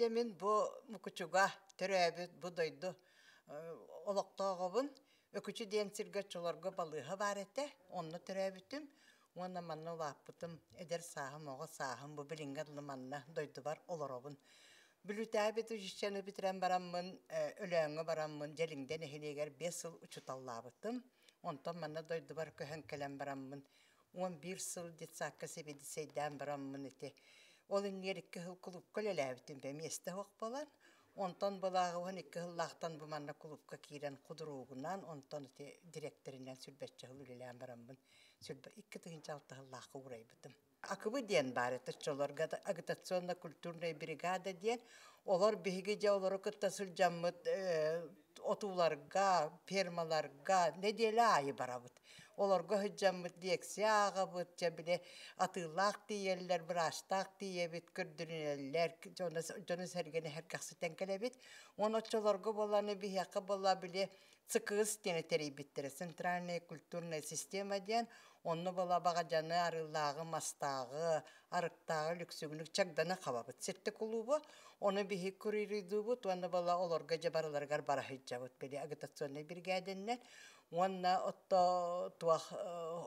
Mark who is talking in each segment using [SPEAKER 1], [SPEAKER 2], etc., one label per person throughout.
[SPEAKER 1] Дьэ мин бу Мукучуга төрөөбүт бу дойду олохтооҕобун. Өкүчү диэн сиргэ оччолорго балыыһа баар этэ. Онно төрөөбүтүм уонна манна улааппытым. Эдэр сааһым, оҕо сааһым бу билиҥҥэ дылы манна дойдубар олоробун. Бүлүүтээбит училищены бүтэрэн бараммын, Өлөөҥҥө бараммын Дьэлиҥдэ нэһилиэгэр 5 сыл учууталлаабытым. Онтон манна дойдубар көһөн кэлэн бараммын 11 сыл детсадка сэбиэдиссэйдээн бараммын ити ол иннигэр 2 сыл кулуупка үлэлээбитим бэ миэстэ суох буолан. Онтон былааҕы 12 сыллаахтан бу манна кулуупка киирэн худругунан, онтон ити дириэктэринэн сүүрбэччэ сыл үлэлээн бараммын 2006 сыллаахха уурайбытым. АКБ диэн баар этэ оччолорго, агитационно-культурная бригада диэн. Олор биһиги дьэ олору кытта сылдьаммыт отууларга, фермаларга нэдиэлэ аайы барабыт. Олорго сылдьаммыт лекция ааҕабыт, дьэ били атыылаах тиийэллэр, быраастаах тиийэбит, көрдөрүнэллэр, дьону-сэргэни сэргэхситэн кэлэбит. Уонна оччолорго буоллаҕына биһиэхэ буолла били ЦКС диэни тэрийбиттэрэ, Центральная культурная система диэн. Онно буола баҕадьаны, арыылааҕы, мастааҕы, арыктааҕы, лүксүгүнүк чагданы хабабыт сиртэ кулуубу. Ону биһи курьердуубут уонна буола олорго дьэ барыларыгар бара сылдьабыт били агитационнай биригээдэннэр. Уонна отто туох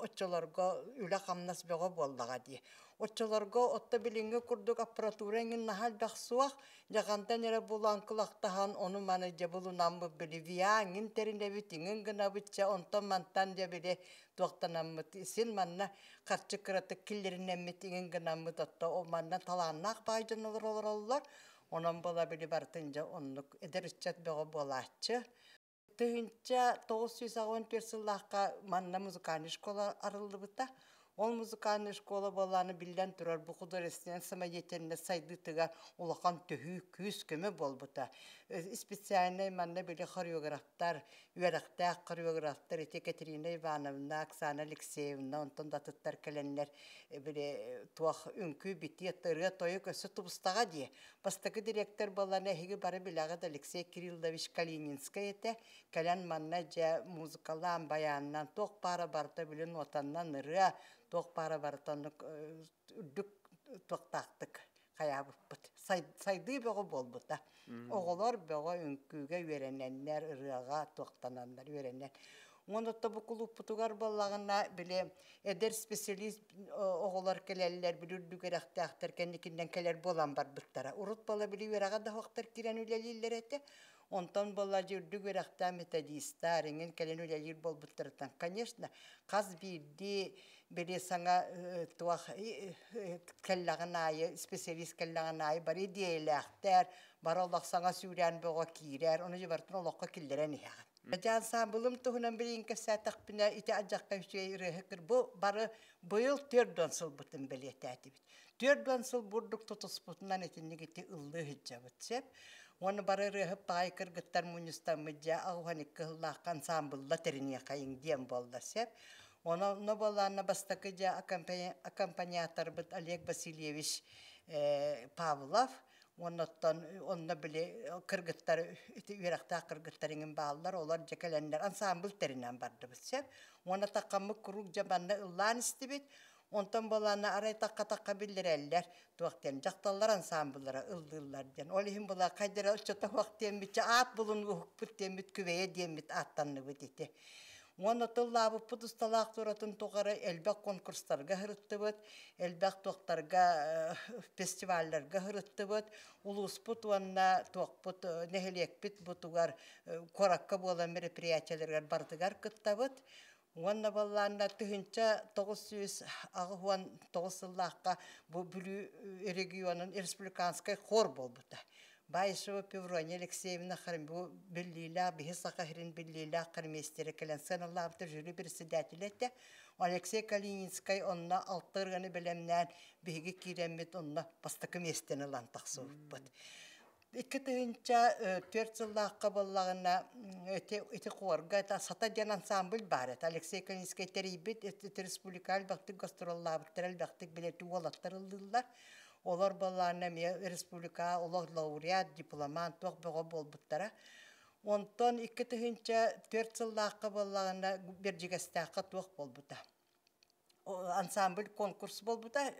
[SPEAKER 1] оччолорго үлэ-хамнас бөҕө буоллаҕа дии. Оччолорго отто билиҥҥи курдук аппаратура эҥин наһаа элбэх суох. Дьэ хантан эрэ булан кылахтаһан ону-маны дьэ булунаммыт били ВИА эҥин тэринэбит, иҥин гынабыт чэ онтон-мантан дьэ били туохтанаммыт син манна харчы кыратык киллэринэммит иҥин гынаммыт отто манна талааннаах баай дьон олороллор. Онон буола били барытын дьэ оннук эдэр ыччат бөҕө буолааччы. 1984 сыллаахха манна музыкальный школа арыллыбыта. Ол музыкальный школа буоллаҕына, биллэн турар, бу художественнай самодеятельность сайдыытыгар улахан төһүү күүс-көмө буолбута. Специальнай манна били хореографтар, үөрэхтээх хореографтар ити Катерина Ивановна, Оксана Алексеевна, онтон да атыттар кэлэннэр били туох үҥкүү битиэ, ырыа тойук өссө тубустаҕа дии. Бастакы директор буолан эһиги бары билэҕит, Алексей Кириллович Калининскай этэ. Кэлэн манна дьэ музыкалаан, баянынан туох баара барыта били нотаннан ырыа, туох баара барыта оннук үрдүк туохтаахтык хайаабыппыт. Сайдыы бөҕө буолбута. Оҕолор бөҕө үҥкүүгэ үөрэнэннэр, ырыаҕа туохтананнар үөрэнэн. Уонна бу кулууппутугар буоллаҕына били эдэр специалист оҕолор кэлэллэр, били үрдүк үөрэхтээхтэр кэнникинэн кэлэр буолан барбыттара. Урут буола били үөрэҕэ да суохтар киирэн үлэлииллэр этэ. Онтон буолла дьэ үрдүк үөрэхтээх методистар иҥин кэлэн үлэлиир буолбуттарыттан, конечно, хас биирдии били саҥа туох кэллэҕин аайы, специалист кэллэҕин аайы бары идиэйэлээхтэр, бары олох саҥа сүүрээн бөҕө киирэр, ону дьэ барытын олоххо киллэрэн иһэҕин. Дьэ ансаамбылым туһунан билигин кэпсээтэхпинэ, ити алдьархай үчүгэй ырыаһыт бу бары быйыл 40 сылбытын бэлиэтээтибит. 40 сыл бурдук тутуспутунан итинник ити ыллыы сылдьабыт сөп. Уонна бары ырыаһыт баай кыргыттар мунньустаммыт дьэ 82 сыллаахха ансаамбылла тэриниэхэйиҥ диэн буолла сөп. Онно буоллаанна бастакы дьэ аккомпаниаторбыт Олег Васильевич Павлов, уоннаттан онно били кыргыттар ити үөрэхтээх кыргыттар иҥин бааллар, олор дьэ кэлэннэр ансаамбыл тэринэн бардыбыт сөп. Уонна таххаммыт куруук дьэ манна ыллаан истибит. Онтон буолаана арай тахха-тахха биллэрэллэр туох диэн дьахталлар ансаамбыллара ыллыыллар диэн. Ол иһин була хайдара оччото суох диэммит, аат булун уһукпут диэммит, күбэйэ диэммит ааттанныбыт ити. Уонна тыллаабыппыт усталаах туратын тухары элбэх конкурстарга сырыттыбыт, элбэх туохтарга фестивалларга сырыттыбыт. Улууспут уонна туохпут нэһилиэкпит бутугар куоракка буолан мероприятиеларыгар барытыгар кыттабыт. Уонна буоллаанна 1989 сыллаахха бу Бүлүү регионун республиканскай хор буолбута. Баишева Певрония Алексеевна бу биллиилээх, биһи саха сирин биллиилээх хормейстері кэлэн сыаналаабыта, жюри председателэ этэ. Алексей Калининскай онно алта ырыаны бэлэмнээн биһиги киирэммит онно бастакы миэстэни ылан тахсыбыппыт. 2004 сыллаахха буоллаҕына ити ити хуорга Сата диэн ансамбль баар этэ. Алексей Калининскай тэрийбит ити республика элбэхтик гастроллаабыттар, элбэхтик билэти уолаттар ыллыыллар. Олор буоллаҕына эмиэ республика олох лауреат, дипломант туох бөҕө буолбуттара. Онтон 2004 сыллаахха буоллаҕына Бэрдьигэстээххэ туох буолбута. Ансамбль конкурс буолбута.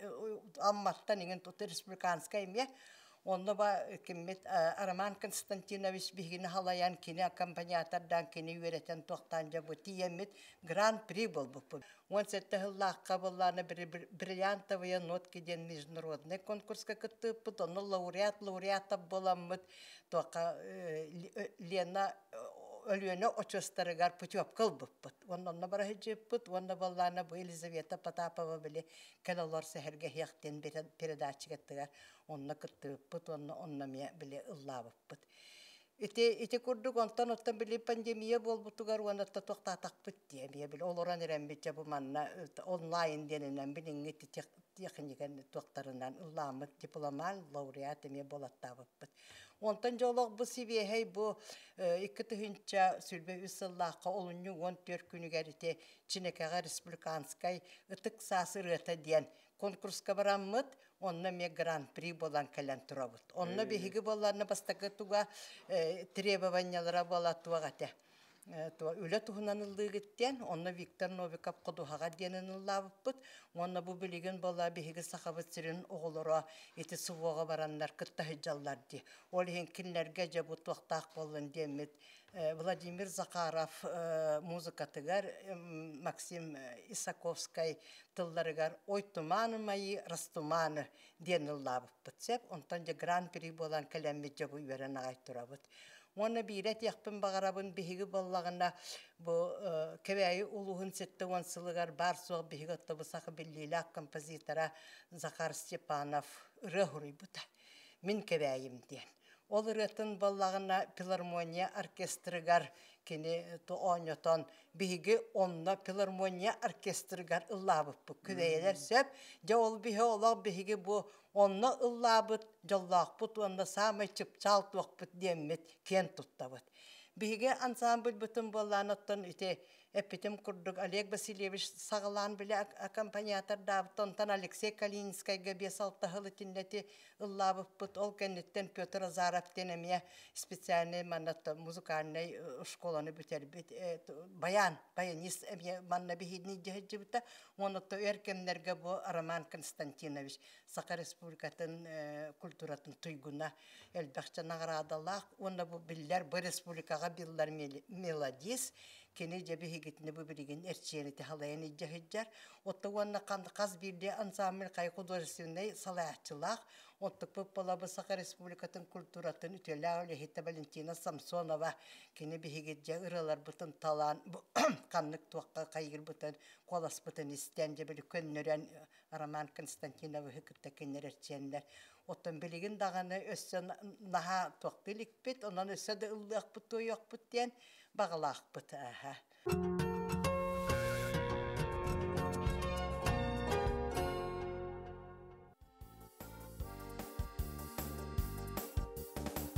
[SPEAKER 1] Амматтан иҥин тут республиканскай эмиэ. Онно ба киммит Роман Константинович биһигини халайан, кини аккомпаниатордаан, кини үөрэтэн туохтаан дьэ бу тиийэммит гран-при буолбуппут. 17 сыллаахха буоллаана бриллиантовые нотки диэн международный конкурска кыттыыппыт. Онно лауреат лауреатов буоламмыт туохха Лена Өлүөнэ очуостарыгар путевка ылбыппыт. Уонна онно бара сылдьыппыт. Уонна буоллаана бу Елизавета Потапова били кэл олор сэһэргэһиэх диэн передача онно кыттыбыппыт уонна онно эмиэ били ыллаабыппыт. Ити ити курдук онтон оттон били пандемия буолбутугар уонна туохтаатахпыт дии эмиэ били олорон эрэммит дьэ бу манна онлайн диэнинэн билиҥҥи техникэн туохтарынан ыллааммыт дипломант лауреат эмиэ буолаттаабыппыт. Онтон дьэ олох бу сибиэһэй бу 2023 сыллаахха олунньу 14 күнүгэр ити Чинэкэҕэ республиканскай Ытык саас ырыата диэн конкурска бараммыт, онно эмиэ гран-при буолан кэлэн турабыт. Онно биһиги буолларна бастакы туга требованиялара буола туох этэ үлэ туһунан ыллыыгыт диэн, онно Виктор Новиков ходуһаҕа диэнин ыллаабыппыт. Уонна бу билигин буола биһиги Сахабыт сирин оҕолоро ити СВО-ҕа бараннар кытта сылдьаллар дии. Ол иһин кинилэргэ дьэ бу туохтаах буоллун диэммит Владимир Захаров музыкатыгар Максим Исаковскай тылларыгар «Ой туманы мои, растуманы» диэн ыллаабыппыт сөп. Онтон дьэ гран-при буолан кэлэммит дьэ бу үөрэн аҕай турабыт. Уонна биирэ этиэхпин баҕарабын, биһиги буоллаҕына бу Кэбээйи улууһун 70 сылыгар баар-суох биһиги оттобу саха биллиилээх композитора Захар Степанов ырыа суруйбута. Мин Кэбээйим диэн. Ол ырыатын буоллаҕына филармония оркестрыгар кини оонньотон биһиги онно филармония оркестрыгар ыллаабыппыт күбэйэлэр сөп. Дьэ ол биһи олох биһиги бу онно ыллаабыт дьоллоохпут уонна саамай чыпчаал туохпут диэммит киэн туттабыт. Биһиги ансамбльбытын буоллаан оттон ити эппитим курдук Олег Васильевич саҕалаан били аккомпаниатордаабыт, онтон Алексей Калининскайга 5-6 сыл итиннэти ыллаабыппыт. Ол кэнниттэн Петр Азаров диэн эмиэ специальный манна музыкальнай школаны бүтэрбит баян, баянист эмиэ манна биһигини дьаһайдьыбыта. Уонна өр кэмнэргэ бу Роман Константинович Саха Республикатын культуратын туйгуна элбэхчэ наҕараадалаах уонна бу биллэр бу республикаҕа биллэр мелодист кини дьэ биһигитини бу билигин эрчийэн халайан илдьэ сылдьар. Отто уонна хас биирдии ансамбль хай художественнай салайааччылаах. Оттукпут буолабы Саха Республикатын культуратын үтүөлээх үлэһитэ Валентина Самсонова кини биһиги дьэ ырыаларбытын талаан ханнык туохха хайыырбытын куоласпытын истэн дьэ били көннөрөн Роман Константиновиһы кытта кинилэр эрчийэннэр. Оттон билигин даҕаны өссө наһаа туохтуу иликпит, онон өссө да ыллыахпыт, туойуохпут диэн баҕалаахпыт. Аха.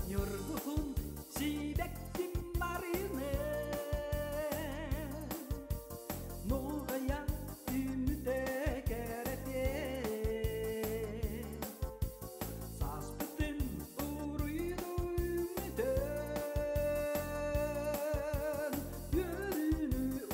[SPEAKER 2] Ньургуһун сибэкким марыны Нугая үмүтэ кэрэтэ Саспытын уруйду үмүтэн Үөрүүнү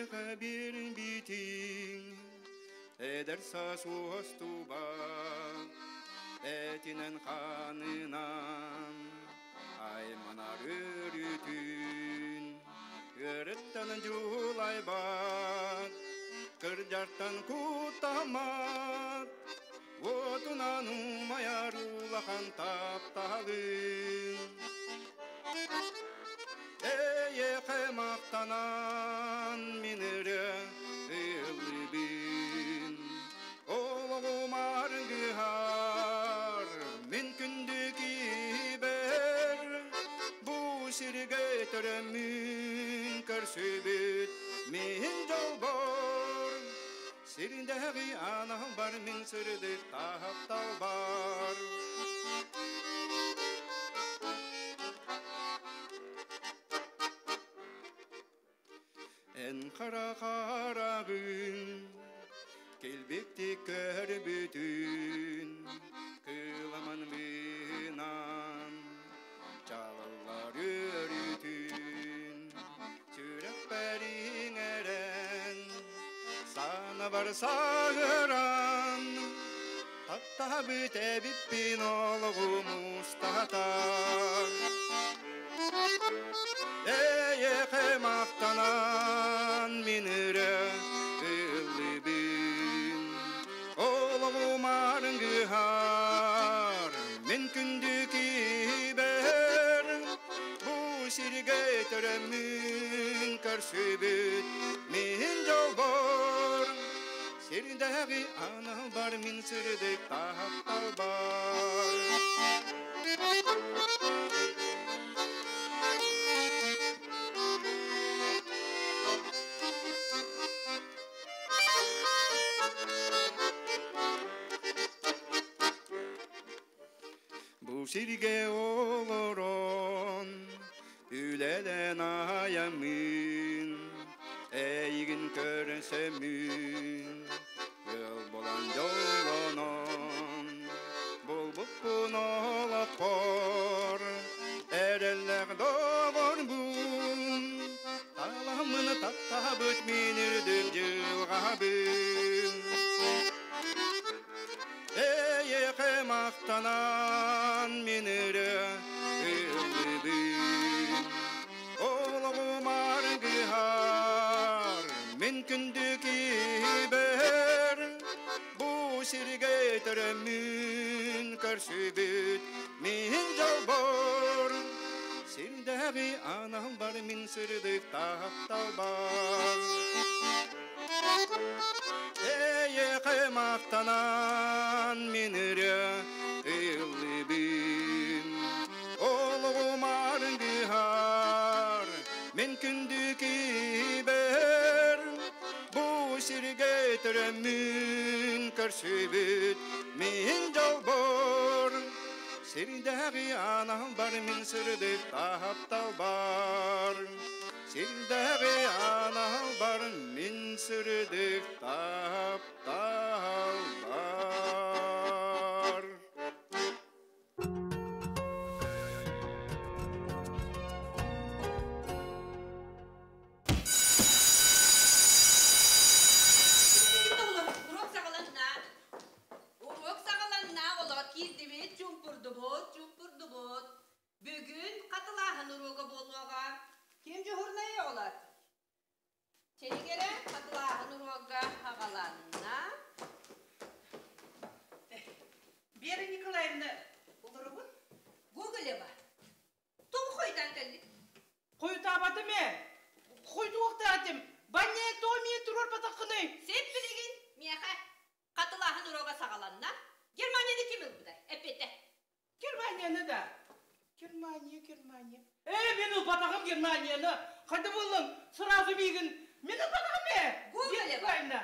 [SPEAKER 3] Миэхэ биэрбитиҥ эдэр саас уостубат этинэн хаанынан айманар өрүтүн үөрэттэн дьулайбат кырдьартан куттаммат уотунан умайар улахан тапталын Эйиэхэ махтанан мин эрэ ыллыыбын Олоҕум аргыһар мин күндү киһибэр Бу сиргэ төрөммүн көрсүбүт мин дьолбор Сирдээҕи аналбар мин сырдык тапталбар Эн хара хараҕын килбиктик көрбүтүн кыламан быынан чалыллар өрүтүн сүрэхпэр иҥэрэн санабар саһыран таптаһабыт эбиппин олоҕум устата Эйиэхэ махтанан мин эрэ ыллыыбын Олоҕум арыгыһар мин күндү киһибэр Бу сиргэ төрөммүн көрсүбүт мин дьолбор Сирдээҕи аналбар мин сырдык тапталбар Бу сиргэ олорон үлэлэн айаммын эйигин көрсөммүн ыал буолан дьоллонон булбуппун олохпор эрэллээх доҕорбун таламмын таптаабыт мин үрдүк дьылҕабын Эйиэхэ махтанан мин ырыа ыллыыбын Олоҕум аргыһар мин күндү киһибэр Бу сиргэ төрөммүн көрсүбүт мин дьолбор Сирдээҕи аналбар мин сырдык тапталбар Эйиэхэ махтанан мин ырыа ыллыыбын Олоҕум аргыһар мин күндү киһибэр Бу сиргэ төрөммүн көрсүбүт мин дьолбор Сирдээҕи аналбар мин сырдык тапталбар Сирдээҕи аналбар мин сырдык тапталбар.
[SPEAKER 4] Уруок саҕаланна. Уруок саҕаланна. Олор киирдибит, чуумпурдубут, чуумпурдубут. Бүгүн хатылааһын уруога буолуоҕа. Ким дьуһурнай оҕолор? Чэнигэрэ хатылааһын уруога аҕаланна.
[SPEAKER 5] Вера Николаевна, олоробун?
[SPEAKER 4] Гоголева. Тоҕо хойутаан кэллик?
[SPEAKER 5] Хойутаабатым ээ. Хойдуохтаатым. Баня тоҕо миин туруорбатаххыный?
[SPEAKER 4] Сеп билигин миэхэ хатылааһын уруога саҕаланна. Германияны ким ылбытай? Эппиэттэ.
[SPEAKER 5] Германияны да. Германия, Германия. Ээ, мин ылбатаҕым Германияны. Хайда буоллуҥ? Сразу миигин. Мин ылбатаҕым ээ.
[SPEAKER 4] Гоголева.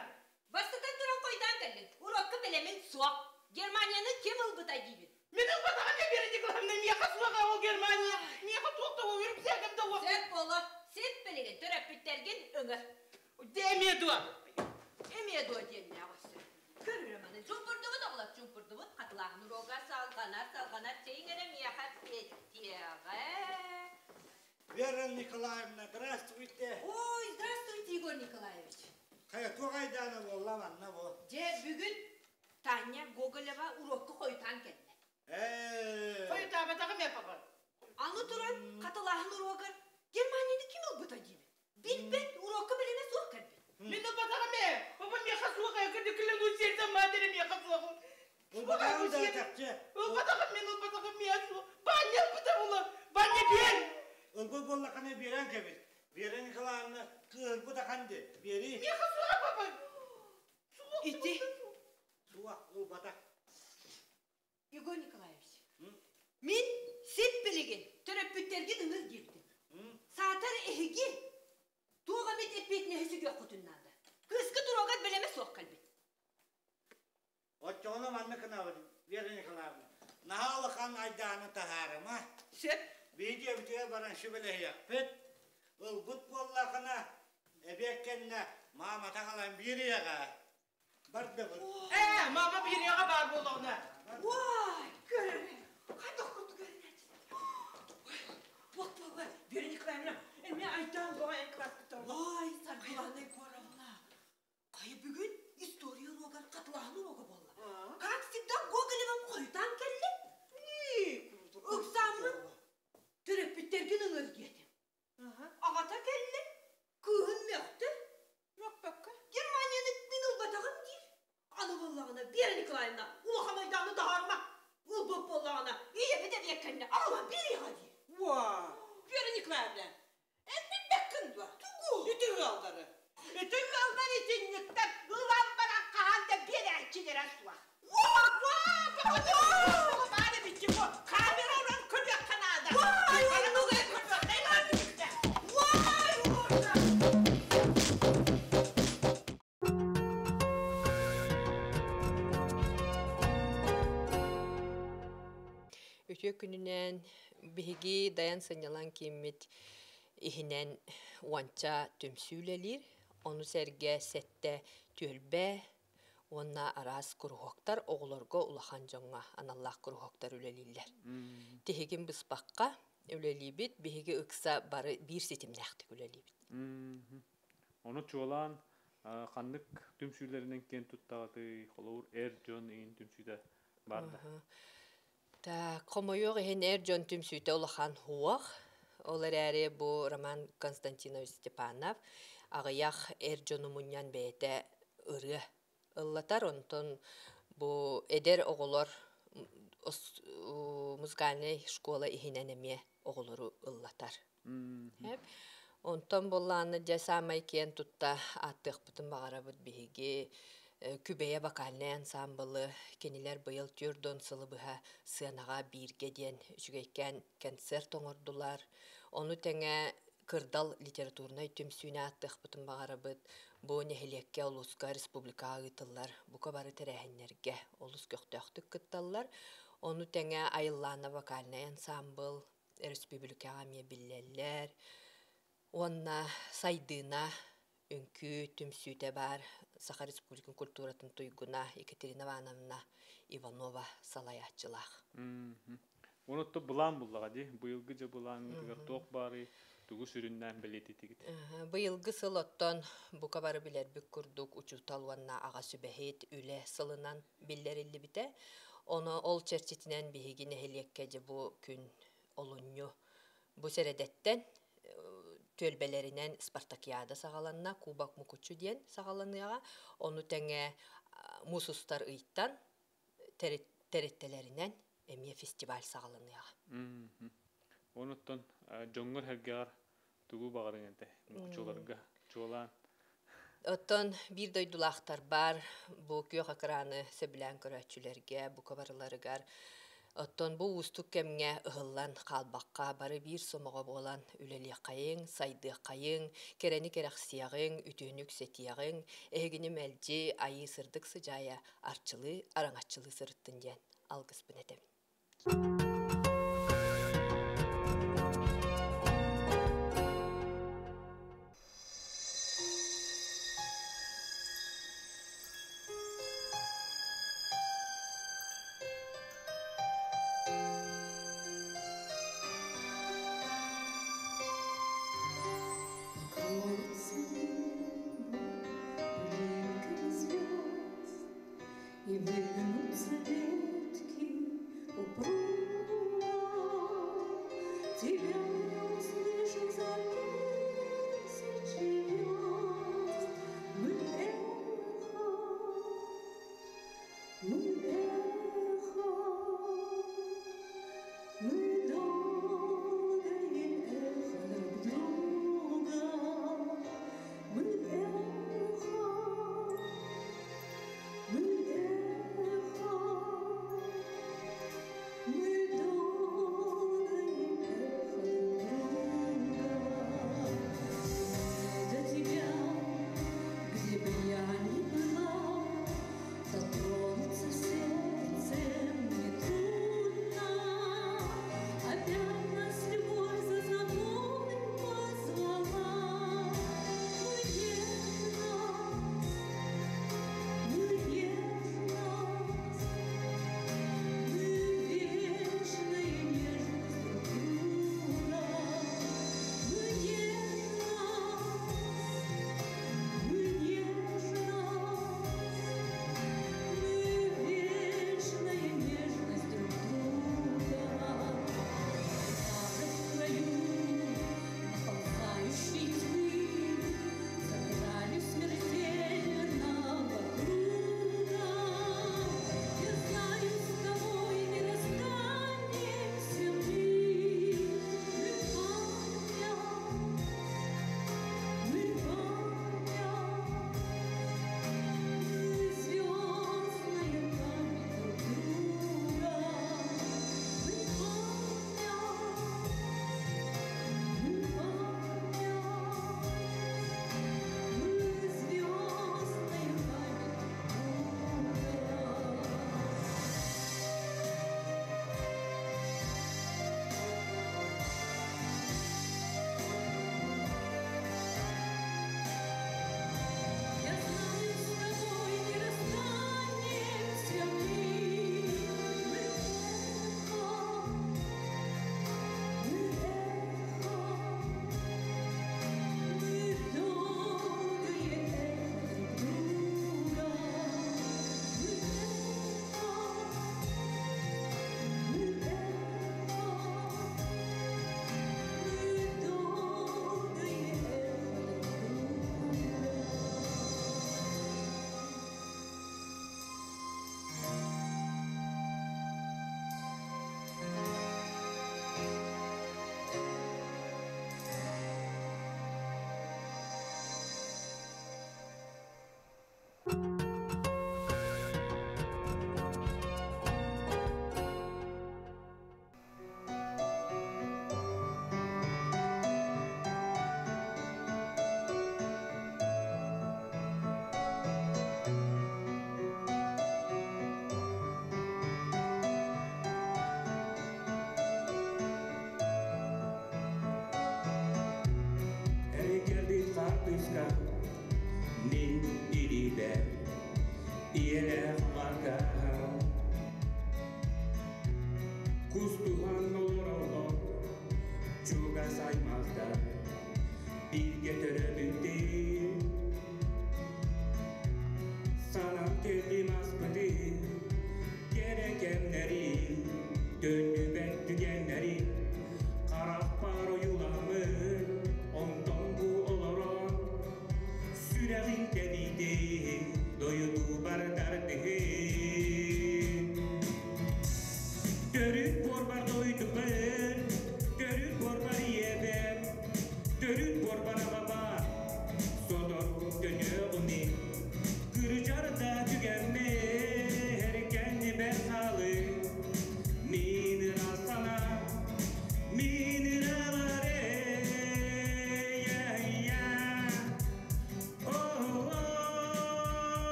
[SPEAKER 4] Бастатан туран хойутаан кэллин. Урокка бэлэмин суох. Германияны ким ылбытай диибин.
[SPEAKER 5] Мин ылбатаҕым ээ, Вера Николаевна. Миэхэ суоҕа ол Германия. Миэхэ туох да үрүксээгим да уох.
[SPEAKER 4] Сөп буолуо. Сип билигин төрөппүттэргин ыҥыр.
[SPEAKER 5] Эмиэ дуо?
[SPEAKER 4] Эмиэ дуо диэннээх өссө. Көрүрэ маны. Чуумпурдубут оҕолор, чуумпурдубут. Хатылааһын уруога салҕанар, салҕанар. Чэйиҥ эрэ миэхэ пиэттиэҕэ.
[SPEAKER 6] Вера Николаевна, здравствуйте.
[SPEAKER 4] Ой, здравствуйте. Егор Николаевич.
[SPEAKER 6] Хайа туох айдаана буолла манна бу?
[SPEAKER 4] Дьэ, бүгүн Таня Гоголева уруокка хойутаан кэллэ.
[SPEAKER 6] Ээ.
[SPEAKER 5] Хойутаабатаҕым ээ, папа.
[SPEAKER 4] Аны туран, хатылааһын уруогар Германияны ким ылбыта диибит. Билбэт, уруокка бэлэмэ суох кэлбит.
[SPEAKER 5] Мин ылбатаҕым ээ. Папа миэхэ суох ээ, клянусь сердцем матери миэхэ суох.
[SPEAKER 6] Ылбатаҕым да чахчы.
[SPEAKER 5] Ылбатаҕым мин ылбатаҕым миэхэ суох. Баанньа ылбыта була. Баанньа биэр.
[SPEAKER 6] Ылбыт буоллаххына биэрэн кэбис. Вера Николаевна кыыһырбыт ахан ди. Биэрии.
[SPEAKER 5] Миэхэ суох папа. Суох.
[SPEAKER 4] Ити.
[SPEAKER 6] Суох, ылбатах.
[SPEAKER 4] Егор Николаевич, мин сип билигин төрөппүттэргин ыҥыр диэбитим. Саатар эһиги туох эмит эппиэтинэһи сүгүөххүтүн наада. Кыыскыт уруогар бэлэмэ суох кэлбит.
[SPEAKER 6] Оччоҕуна маннык гынабын, Вера Николаевна. Наһаа улахан айдааны таһаарыма.
[SPEAKER 4] Сөп.
[SPEAKER 6] Видеобытыгар баран сүбэлэһиэхпит. Ылбыт буоллахына, эбиэт кэннэ маамата аҕалан биэриэҕэ. Бардыбыт.
[SPEAKER 5] Ээ, мама биэриэҕэ баар буоллаҕына.
[SPEAKER 4] Уай, көрөрө. Хайдах курдук өрүнээччи. Вот буолла, Вера Николаевна, эмиэ айдаан боҕо эн класспыттан. Ой, Саргылана Егоровна, хайа бүгүн история уруогар хатылааһын уруога буолла. Как всегда Гоголевым хойутаан кэллэ. Ыксааммын төрөппүттэргин ыҥыр диэтим. Аҕата кэллэ, кыыһын мөхтө.
[SPEAKER 5] Мөхпөккө.
[SPEAKER 4] Германияны мин ылбатаҕым диир. Аны буоллаҕына Вера Николаевна улахан айдааны таһаарма. Ылбыт буоллаҕына ийэбит эбиэт кэннэ аҕалан биэриэҕэ диир.
[SPEAKER 5] Уа, Вера Николаевна, эн билбэккин дуо?
[SPEAKER 4] Тугу?
[SPEAKER 5] Ити ыаллары. Ити ыаллар итинниктэр ылан баран хаһан да биэрээччилэрэ суох.
[SPEAKER 4] Уа!
[SPEAKER 5] Уа! Баар эбит бу. Камера уран көрүөххэ наада.
[SPEAKER 4] Уай,
[SPEAKER 5] оннук көрүөххэ наада.
[SPEAKER 4] Уай, ура!
[SPEAKER 7] Үтүө күнүнэн биһиги Дайан сынньалаҥ кииммит иһинэн уонча түмсүү үлэлиир. Ону сэргэ сэттэ түөлбэ уонна араас куруһуоктар оҕолорго улахан дьоҥҥо аналлаах куруһуоктар үлэлииллэр. Тиһигин быспакка үлэлиибит, биһиги ыкса бары биир ситимнээхтик үлэлиибит.
[SPEAKER 8] Ону чуолаан ханнык түмсүүлэринэн киэн туттаҕытый? Холобур, эр дьон иин түмсүүтэ баар да?
[SPEAKER 7] Так, хомойуох иһин эр дьон түмсүүтэ улахан уох. Ол эрээри бу Роман Константинович Степанов аҕыйах эр дьону мунньан бэйэтэ ырыа ыллатар. Онтон бу эдэр оҕолор музыкальнай школа иһинэн эмиэ оҕолору ыллатар. Онтон буоллаҕына дьэ саамай киэн тутта ааттыахпытын баҕарабыт биһиги Күбэйэ вокальнай ансаамбылы кинилэр быйыл 40 сылы быһа сыанаҕа бииргэ диэн үчүгэйкээн концерт оҥордулар. Ону тэҥэ Кырдал литературнай түмсүүнү ааттыахпытын баҕарабыт. Бу нэһилиэккэ, улууска, республикаҕа ыытыллар бука бары тэрээһиннэргэ олус көхтөөхтүк кытталлар. Ону тэҥэ Айыллаана вокальнай ансаамбыл өрөспүүбүлүкэҕэ эмиэ биллэллэр. Уонна Сайдыына үҥкүү түмсүүтэ баар Саха Республикатын культуратын туйгуна Екатерина Ивановна Иванова салайааччылаах.
[SPEAKER 8] Онотто былаан буллаҕа дии. Быйылгы дьэ былааҥҥытыгар туох баарый, тугу сүрүннээн бэлиэтиитигит?
[SPEAKER 7] Быйылгы сыл оттон бука бары билэрбит курдук учуутал уонна аҕа сүбэһит үлэ сылынан биллэриллибитэ. Ону ол чэрчитинэн биһиги нэһилиэккэ дьэ бу күн олунньу бу сэрэдэттэн түөлбэлэринэн спартакиада саҕаланна, Кубок Мукучу диэн саҕаланыаҕа. Ону тэҥэ муус устар ыйтан тэрилтэлэринэн эмиэ фестиваль саҕаланыаҕа.
[SPEAKER 8] Онуттан дьоҥҥор-сэргэҕэр тугу баҕарыҥ этэ мукучуларга чуолаан?
[SPEAKER 7] Оттон биир дойдулаахтарбар бу күөх экраны сөбүлээн көрөөччүлэргэ бука барыларыгар оттон бу уустук кэмҥэ ыһыллан хаалбакка бары биир сомоҕо буолан үлэлиэххэйиҥ, сайдыаххайыҥ, кэрэни кэрэхсиэҕиҥ, үтүөнү үксэтиэҕиҥ, эһигини мэлдьи айыы сырдык сыдьаайа арчылыы, араҥаччылыы сырыттын диэн алгыспын этэбин.
[SPEAKER 2] Кроется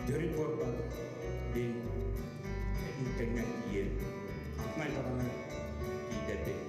[SPEAKER 9] Төрүт буорбар мин тэҥҥэ тиийэн, атын даҕаны тиийдэрбин.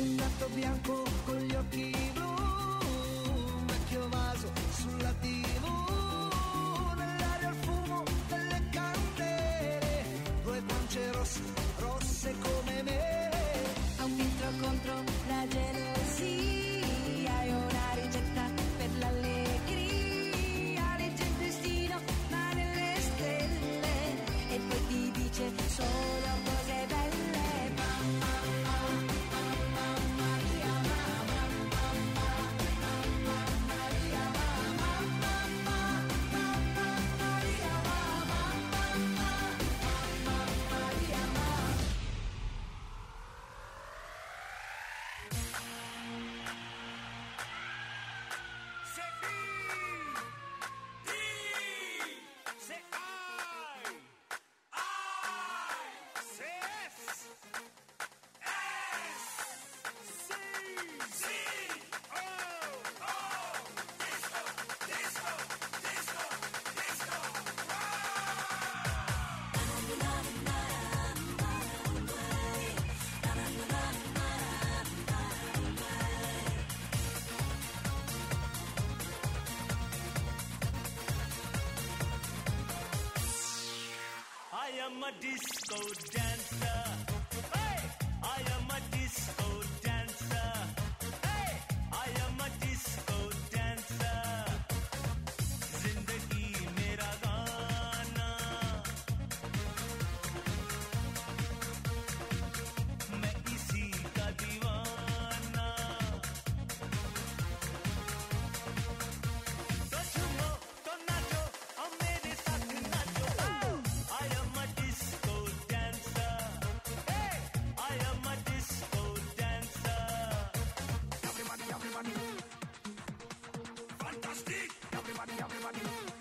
[SPEAKER 2] Un gatto bianco con gli occhi blu, un vecchio vaso sulla tv, nell'aria il fumo delle candele, due guance rosse, rosse come me.
[SPEAKER 10] Ha un filtro contro la gelosia e una ricetta per l'allegria. Legge il destino, ma nelle stelle, e poi ti dice solo cose belle.
[SPEAKER 2] I am a disco dancer. Hey! I am a disco dancer. Hey! I am a disco dancer. जिंदगी मेरा गाना, मैं इसी का दीवाना। तो झूमो, तो नाचो और मेरे साथ नाचो। I am a disco dancer. Hey! I am a disco dancer.
[SPEAKER 3] Everybody, everybody. Fantastic! Everybody, everybody.